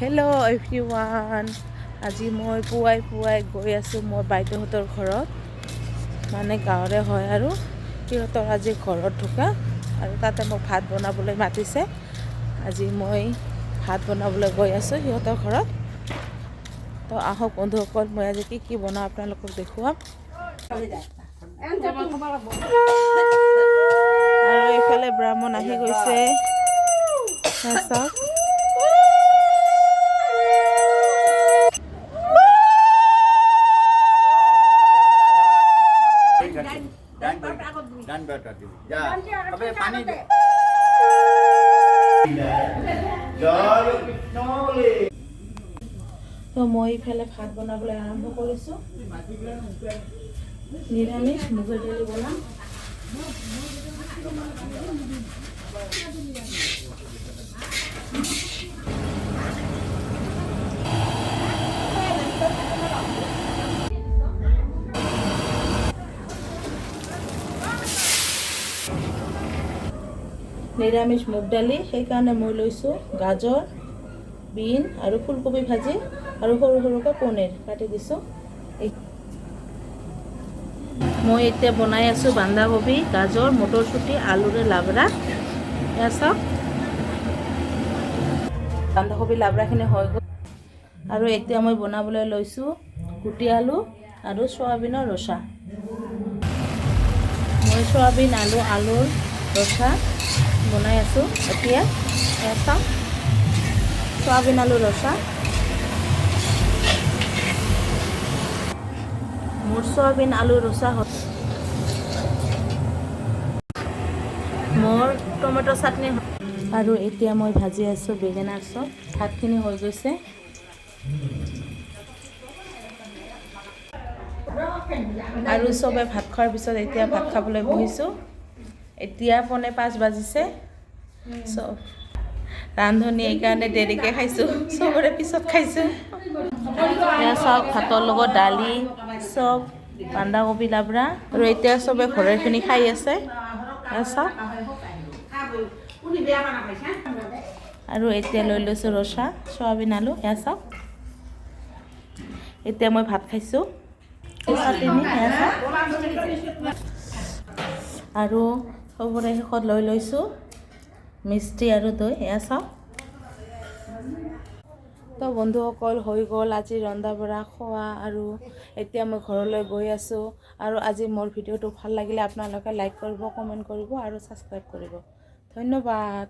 Hello' everyone, আজি মই পুৱাই পুৱাই গৈ আছোঁ মোৰ বাইদেউহঁতৰ ঘৰত, মানে গাঁৱৰে হয় আৰু সিহঁতৰ আজি ঘৰত ঢুকা আৰু তাতে মোক ভাত বনাবলৈ মাতিছে। আজি মই ভাত বনাবলৈ গৈ আছোঁ সিহঁতৰ ঘৰত। তো আহক বন্ধুসকল, মই আজি কি কি বনাওঁ আপোনালোকক দেখুৱাম। আৰু এইফালে ব্ৰাহ্মণ আহি গৈছে, চাওক। তো মই ইফালে ভাত বনাবলৈ আৰম্ভ কৰিছোঁ। নিৰামিষ মুগৰ দালি বনাম। নিৰামিষ মুগ দালি, সেইকাৰণে মই লৈছোঁ গাজৰ, বিন আৰু ফুলকবি ভাজি আৰু সৰু সৰুকৈ পনীৰ কাটি দিছোঁ। মই এতিয়া বনাই আছোঁ বন্ধাকবি, গাজৰ, মটৰশুঁটি, আলুৰে লাবৰা। এয়া চাওক, বন্ধাকবি লাবৰাখিনি হৈ গ'ল। আৰু এতিয়া মই বনাবলৈ লৈছোঁ গুটি আলু আৰু চয়াবিনৰ ৰচা। মই চয়াবিন আলু আলুৰ ৰচা বনাই আছোঁ এতিয়া। এয়া চাওক, চয়াবিন আলুৰ ৰচা। মোৰ চয়াবিন আলুৰ ৰচা হ'ল। মোৰ টমেট' চাটনি। আৰু এতিয়া মই ভাজি আছোঁ বেঙেনাৰ চপ। ভাতখিনি হৈ গৈছে। আৰু চবে ভাত খোৱাৰ পিছত এতিয়া ভাত খাবলৈ বহিছোঁ। এতিয়া 4:45 বাজিছে। চব ৰান্ধনী এইকাৰণে দেৰিকৈ খাইছোঁ, চবৰে পিছত খাইছোঁ। এয়া চাওক, ভাতৰ লগত দালি, চব, বন্ধাকবি লাবৰা। আৰু এতিয়া চবে ঘৰৰখিনি খাই আছে। এয়া চাওক। আৰু এতিয়া লৈ লৈছোঁ ৰচা, চয়াবিন আলু। এয়া চাওক, এতিয়া মই ভাত খাইছোঁ। চাটনি, এয়া চাওক। আৰু চবৰে শেষত লৈ লৈছোঁ মিষ্টি আৰু দৈ। এয়া চাওক। তো বন্ধুসকল, হৈ গ'ল আজি ৰন্ধা বঢ়া খোৱা। আৰু এতিয়া মই ঘৰলৈ গৈ আছোঁ। আৰু আজি মোৰ ভিডিঅ'টো ভাল লাগিলে আপোনালোকে লাইক কৰিব, কমেণ্ট কৰিব আৰু ছাবস্ক্ৰাইব কৰিব। ধন্যবাদ।